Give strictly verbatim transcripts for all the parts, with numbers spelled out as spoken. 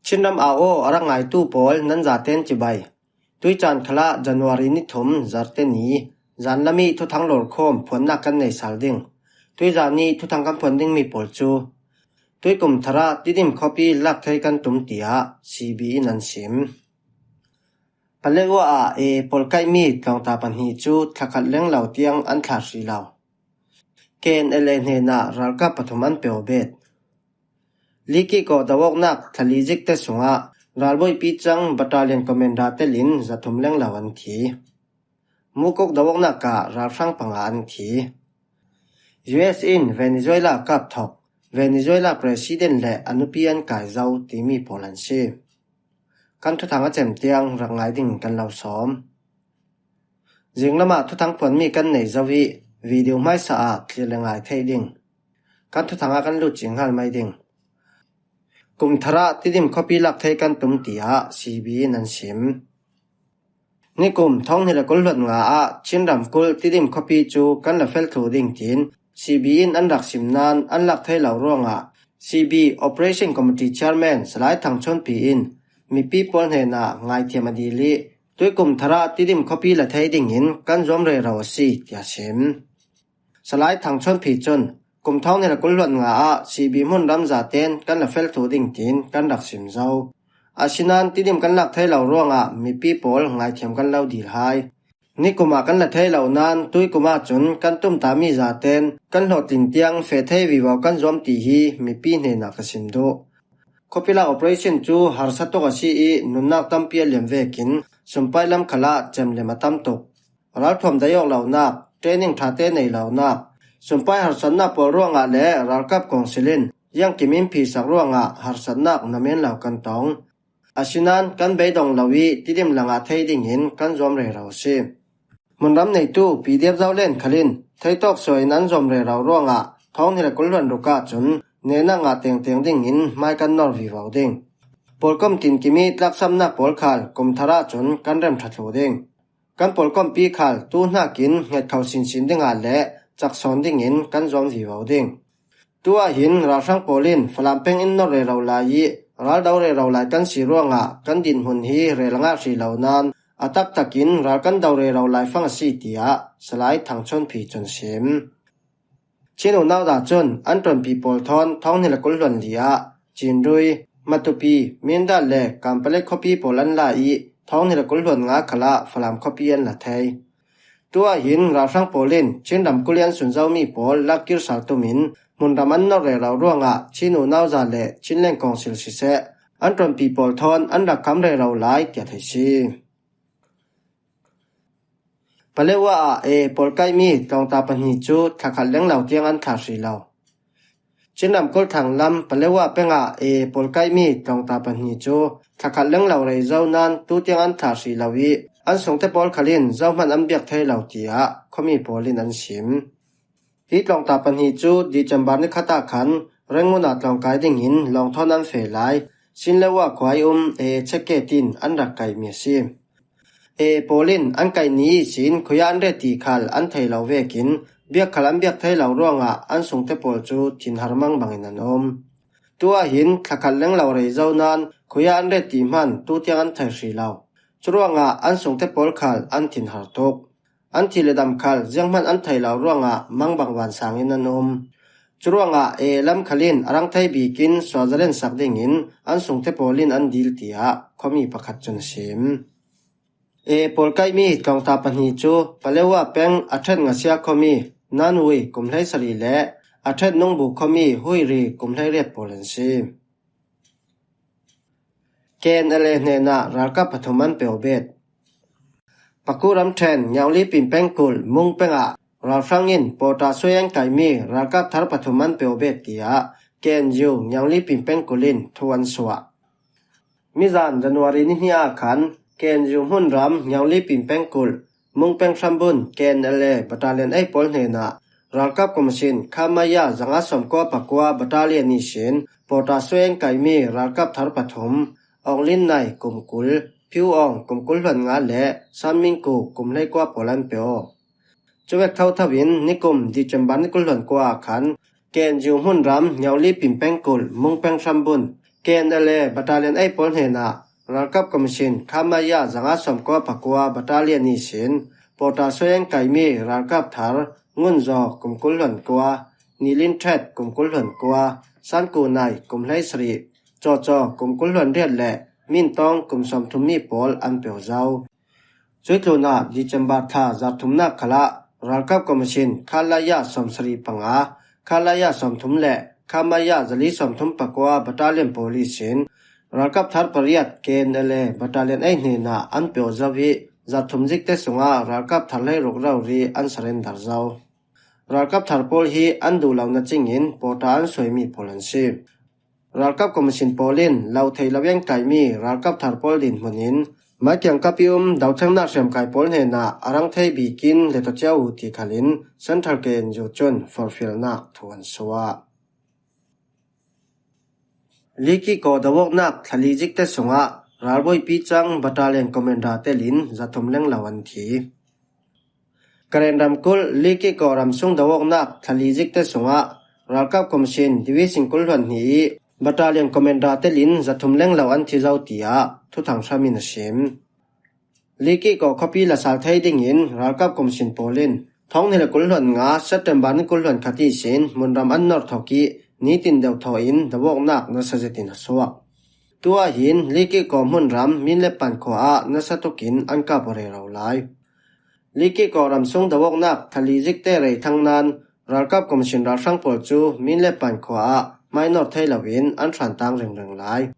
Chinram au aw a rak ngaitu pawl nan zaten cibai. Tuicaan khalah January ni thum Zarte ni zan lam i thuthang lawrkhawm phuannak kan nei sal ding. Tuizan i thuthang kan phuan dingmi pawl cu Tuikum Thar ah Tidim khuapi lak thei kan tum, tiah C B in an sim. Paletwa ah A pawlkaihmi tlawngta pahnih cu thlakhat lenglo tiang an thlah hrih lo. K N L A hnenah ralkap pathum an peo bet. Likikaw do awknak thlali zikte sungah ralbawipi cang battalion commander telin zathum lenglo an thi. Mukok do awknak ah ralhrang panga an thi. U S in Venezuela kap thawk, Venezuela president le a nupi an kai zo timi pawl an si. Kan thuthang a cem tiang rak ngai ding kan lo sawm. Zinglamah thuthang phuanmi kan nei zo i video hmaisa ah thlir le ngai theih ding. Kan thuthang ah kan lut cinghal mai ding. Kum Thar ah Tidim khuapi lak thei kan tum, tiah C B in an sim. Nikum thawng hnih le kul hluan nga ah Chinram kulh Tidim khuapi cu kan la fel thluh ding tiin C B in an rak sim nain an lak thei lo ruangah C B Operation Committee Chairman Salai Thang Chonpi in mipi pawl hnenah ngaithiam a dil i Tuikum Thar ah Tidim khuapi la thei dingin kan zuam rero a si, tiah sim. Salai Thang Chonpi cun, kum thawng hnih le kul hluan nga ah C B hmunram zaten kan la fel thluh ding tiin kan rak sim zo. Asinain Tidim kan lak thei lo ruangah mipi pawl ngaithiam kan lo dil hai. Nikum ah kan la thei lo nain tuikum ah cun kan tumtami zaten kan hlawhtlin tiang feh thei vivo kan zuam ti hi mipi hnenah ka sim duh. Khuapi lak operation cu harsa tuk a si i nunnak tampi a liam vekin sumpai lam khalah cem lem a tam tuk. Ralthuam dai awk lonak, training ṭhate nei lonak, sumpai harsatnak pawl ruangah le ralkap kawngsil in ziangkim in phisak ruangah harsatnak namen lo kan tong. Asinain kan beidong lo i Tidim langah thei dingin kan zuam rero a si. Hmunram neitu P D F Zoland khal in theitawk suai in an zuam rero ruangah thawng hnih le kul hluan ruk ah cun nehnak ngah tengteng dingin hmai kan nor vivo ding. Pawlkom tinkim i tlaksamnak pawl khal Kum Thar ah cun kan rem ṭha thluh ding. Kan pawlkompi khal tu hnakin hnget kho sinsin dingah le cak sawn dingin kan zuam vivo ding. Tu ah hin ralhrang pawl in Falam peng in nor rero lai i ral do rero lai kan si ruangah kan dinhmun hi rel a ngah hrih lo nain a taktakin ral kan do rero lai fang a si, tiah Salai Thang Chonpi cun sim. Chin unau za cun an ṭuanpi pawl thawn thawng hnih le kul hluan li ah Cinrui, Matupi, Mindat le Kanpetlet khuapi pawl an la i thawng hnih le kul hluan nga khalah Falam khuapi an la thei. Tu ah hin ralhrang pawl in Chin ramkulh i an sunzomi pawl lakkir sal tum in hmunram an nor rero ruangah Chin unau za le Chinland Council siseh, an ṭuanpi pawl thawn an rak kham rero lai, tiah theih si. Paletwa ah A pawlkaihmi tlawngta pahnih cu thlakhat lenglo tiang an thlah hrih lo. Chin ramkulh thanglam Paletwa peng ah A pawlkaihmi tlawngta pahnih cu thlakhat lenglo rei zo nain tu tiang an thlah hrih lo i an sungte pawl khal in zohman an biak thei lo, tiah khuami pawl in an sim. Hi tlawngta pahnih cu December ni khat ah khan Rangoon ah tlawngkai dingin lawng thawn an feh lai. Sinlewa khua i um A check gate in an rak kaihmi a si. A pawl in an kaih ni ihsin khuiah an ret ti khal an thei lo vekin biak khal an biak thei lo ruangah an sungte pawl cu thinhar mang bangin an um. Tu ah hin thlakhat lenglo rei zo nain khuiah an ret ti hman tu tiang an thei hrih lo. Curuangah an sungte pawl khal an thinhar tuk. An thih le dam khal zianghman an thei lo ruangah mangbang vansang in an um. Curuangah A lam khal in a rang thei bikin suahzalen sak dingin an sungte pawl in an dil, tiah khuami pakhat cun a sim. A pawlkaihmi tlawngta pahnih cu Paletwa peng a ṭhen ngasia khuami Nanwui kum hleisarih le a ṭhen nungbu khuami Huiri kum hleiriat pawl an si. K N L A hnenah ralkap pathum an peo bet. Paku ramṭhen Ngiaunglipin pengkulh Mung pengah ralhrang in pawṭa suai an kaihmi ralkap thar pathum an peo bet, tiah K N U Ngiaunglipin pengkulh in thu an suah. Mizan January ni hnih ah khan K N U hmunram Ngiaunglipin pengkulh Mung peng hrambun K N L A Battalion ei pawl hnenah ralkap kum sin Khamaya zanga sawmkua pakua Battalion ihsin pawṭa suai an kaihmi ralkap thar pathum, Aung Lin Nai kum kul, Phiu Aung kum kul hluan nga le San Ming Ku kum hleikua pawl an peo. Cuvek thotho in nikum December ni kul hluan kua ah khan K N U hmunram Ngiaunglipin pengkulh Mung peng hrambun K N L A Battalion eight pawl hnenah Ralkap Commission Khamaya zanga sawmkua pakua Battalion ihsin pawta sawi an kaimi ralkap thar Ngunzaw kum kul hluan kua, Nilin Ṭhet kum kul hluan kua, Sankunai kum hleisarih, Cawcaw kum kul hluan riat le Mintawng kum sawmthum mi pawl an peuh zo. Cui tlunah December thla zarthumnak khalah Ralkap Commission Khalaya sawmsarih panga, Khalaya sawmthum le Khamaya zali sawmthum pakua Battalion pawl ihsin ralkap thar pariat K N L A Battalion eight hnenah an peuh zo ih zarthum zikte sungah ralkap thar hleiruk rori an surrender zo. Ralkap thar pawl hi an duh lo na cingin pawta an suaimi pawl an si. Ralkap Commission pawl in lo thei lo ian kaimi ralkap thar pawl dinhmun in maikiang kap ih um dothlengnak hriamkai pawl hnenah a rang thei bikin let aw cia uh ti khalin Central K N U cun forhfialnak thu an suah. Likikaw do awknak thlali zikte sungah ralbuaipi cang Battalion Commander telin zathum lenglo an thi. Karen ramkulh Likikaw ramsung do awknak thlali zikte sungah Ralkap Commission Division kul hluan hnih ih Battalion Commander telin zathum lenglo an thi zo, tiah Thuthang Hram in a sim. Likikaw khuapi la sal thei dingin Ralkap Commission pawl in thawng hnih le kul hluan nga September ni kul hluan khat ihsin hmunram an nawr thawk ih nitin deuh thawh in do awknak nasa zetin a suak. Tuah hin Likikaw hmunram Minlepan khua ah nasa tukin an kap aw rero lai. Likikaw ramsung do awknak thlali zikte rei thang nan Ralkap Commission ralhrang pawl cu Minlepan khua ah hmainawr thei loin an hrantang ringring lai.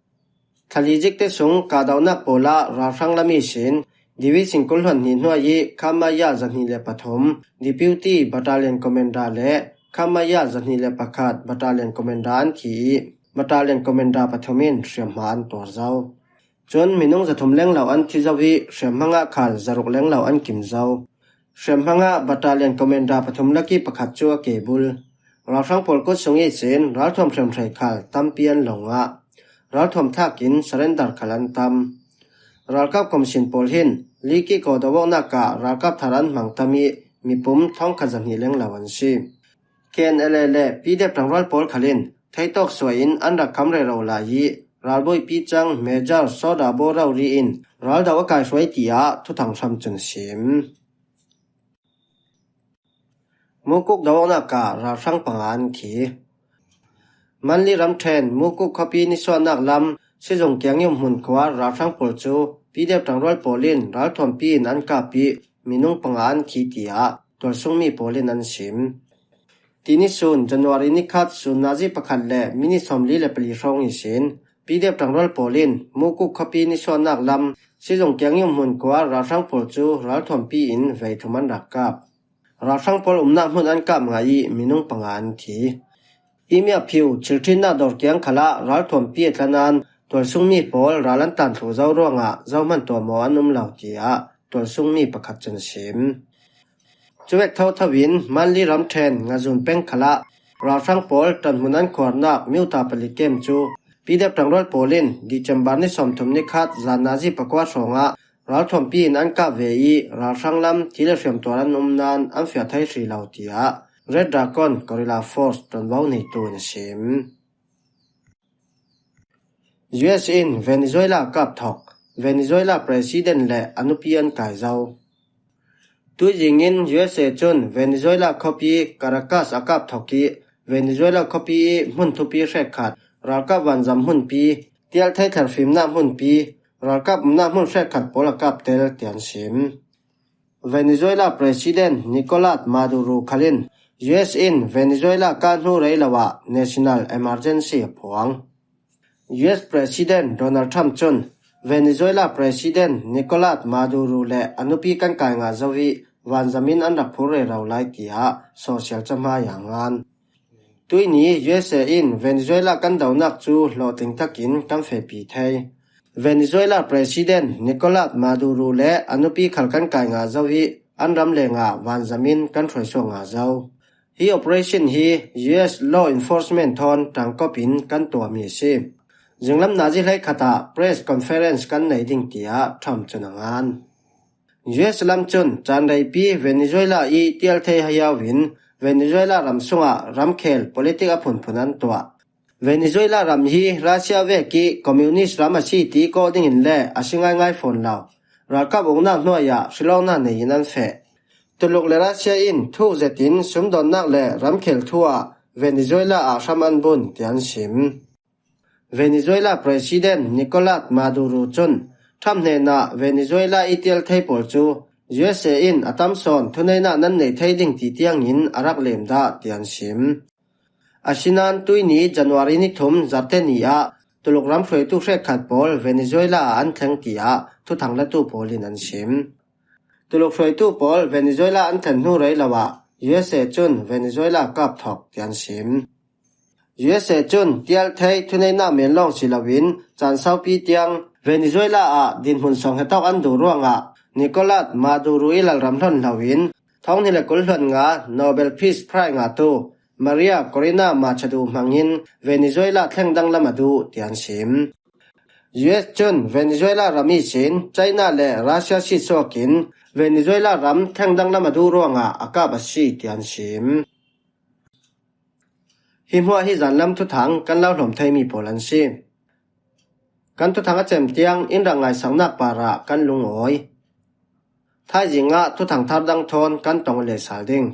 Thlali zikte sung kahdohnak pawl ah ralhrang lam ihsin Division kul hluan hnih hnuai ih Khamaya zahnih le pathum Deputy Battalion Commander le Khamaya zahnih le pakhat Battalion Commander an thi ih Battalion Commander pathum in hriamhma an tuar zo. Cun minung zathum lenglo an thi zo ih hriamhma ah khal zaruk lenglo an kim zo. Hriamhma ah Battalion Commander pathum lakih pakhat cu a ke bul. Ralhrang pawl kut sung ihsin ralthuam hriamhrei khal tampi an lo ngah. Ralthuam thlak in surrender khal an tam. Ralkap Commission pawl hin Likikaw do awknak ah ralkap thar an hmang tam ih mipum thawngkhat zahnih lenglo an si. K N L A le P D F ṭangrual pawl khal in theitawk suai in an rak kham rero lai ih ralbuaipi cang Major Sawdabaw rori in ral do a kaihruai, tiah Thuthang Hram cun a sim. Mukuk do awknak ah ralhrang panga an thi. Manli ramṭhen Mukuk khuapi nisuahnak lam Sizung kiang ih um hmun khua ralhrang pawl cu P D F ṭangrual pawl in ralthuampi in an kap ih minung panga an thi, tiah tualsungmi pawl in an sim. Tini sun January ni khat sun nazi pakhat le minit sawmli le pali hrawng ihsin P D F ṭangrual pawl in Mukuk khuapi nisuahnak lam Sizung kiang ih um hmun khua ralhrang pawl cu ralthuampi in vei thum an rak kap. Ralhrang pawl umnak hmun an kap ngah ih minung panga an thi. Ih miahphiu thilṭhitnak dawr kiang khalah ralthuampi a tla nain tualsungmi pawl ral an tan thluh zo ruangah zohman tuahmawh an um lo, tiah tualsungmi pakhat cun a sim. Cuvek thotho in Manli ramṭhen Ngazun peng khalah ralhrang pawl ṭanhmun an khuarnak Miuta pali kem cu P D F ṭangrual pawl in December ni sawmthum ni khat zan nazi pakua hrawngah ralthuampi in an kap ve ih ralhrang lam thi le hriamtuar an um nain an fiah thei hrih lo, tiah Red Dragon Guerrilla Force ṭuanvo neitu in a sim. U S in Venezuela kap thawk, Venezuela President le a nupi an kai zo. Tuizing in U S A cun Venezuela khuapi Caracas a kap thawk ih Venezuela khuapi ih hmun thupi hrekkhat, ralkap vanzam hmunpi, tialthei thlarfimnak hmunpi, ralkap umnak hmun hrekkhat pawl a kap tel, tiah an sim. Venezuela President Nicolas Maduro khal in U S in Venezuela kap hnu rei lo ah National Emergency a phuang. U S President Donald Trump cun Venezuela President Nicolas Maduro le a nupi kan kai ngah zo ih vanzam in an rak phur rero lai, tiah social cahmai ah ngan. Tuihni U S A in Venezuela kan dohnak cu hlawhtling takin kan fehpi thei. Venezuela President Nicolas Maduro le a nupi khal kan kai ngah zo ih an ram lengah vanzam in kan hruaisuak ngah zo. Hi operation hi U S law enforcement thawn ṭangkawp in kan tuahmi a si. Zinglam nazi hleikhat ah press conference kan nei ding, tiah Trump cun a ngan. U S lam cun caan reipi Venezuela ih tialthei hahiau in Venezuela ram sungah ramkhel politik a phunphun an tuah. Venezuela ram hi Russia vek ih communist ram a si ti kawh dingin le a si ngaingai fawn lo. Ralkap uknak hnuai ah hrilawkna nei in an feh. Tuluk le Russia in thuk zetin sumdawnnak le ramkhel thu ah Venezuela ah hram an bun tian sim. Venezuela President Nicolas Maduro cun Trump hnenah Venezuela ih tial thei pawl cu U S A in a tam sawn thuneihnak nan nei thei ding ti tiangin a rak lem dah tian sim. Asinan tuini January ni thum zarte ni ah Tuluk ram hruaitu hrekkhat pawl Venezuela ah an thleng tiah thuthang latu pawl in an sim. Tuluk hruaitu pawl Venezuela an thlen hnu rei lo ah U S A cun Venezuela kap thok tian sim. U S A cun tial thei thuneihnak men lawng si loin caan saupi tiang Venezuela ah dinhmun sawng hetawk an duh ruangah Nicolas Maduro ih lalram hlon loin thawng hnih le kul hluan nga Nobel Peace Prize ngahtu Maria Corina Machado hmangin Venezuela thleng danglam a duh tian sim. U S cun Venezuela ram ihsin China le Russia sitsuak in Venezuela ram thleng danglam a duh ruangah a kap a si tian sim. Hi hmuah hi zanlam thuthang kan lo hlawm theimi pawl an si. Kan thuthang a cem tiang in rak ngaisaknak parah kan lungawi. Thaizing ah thuthang thar dang thawn kan tong le sal ding.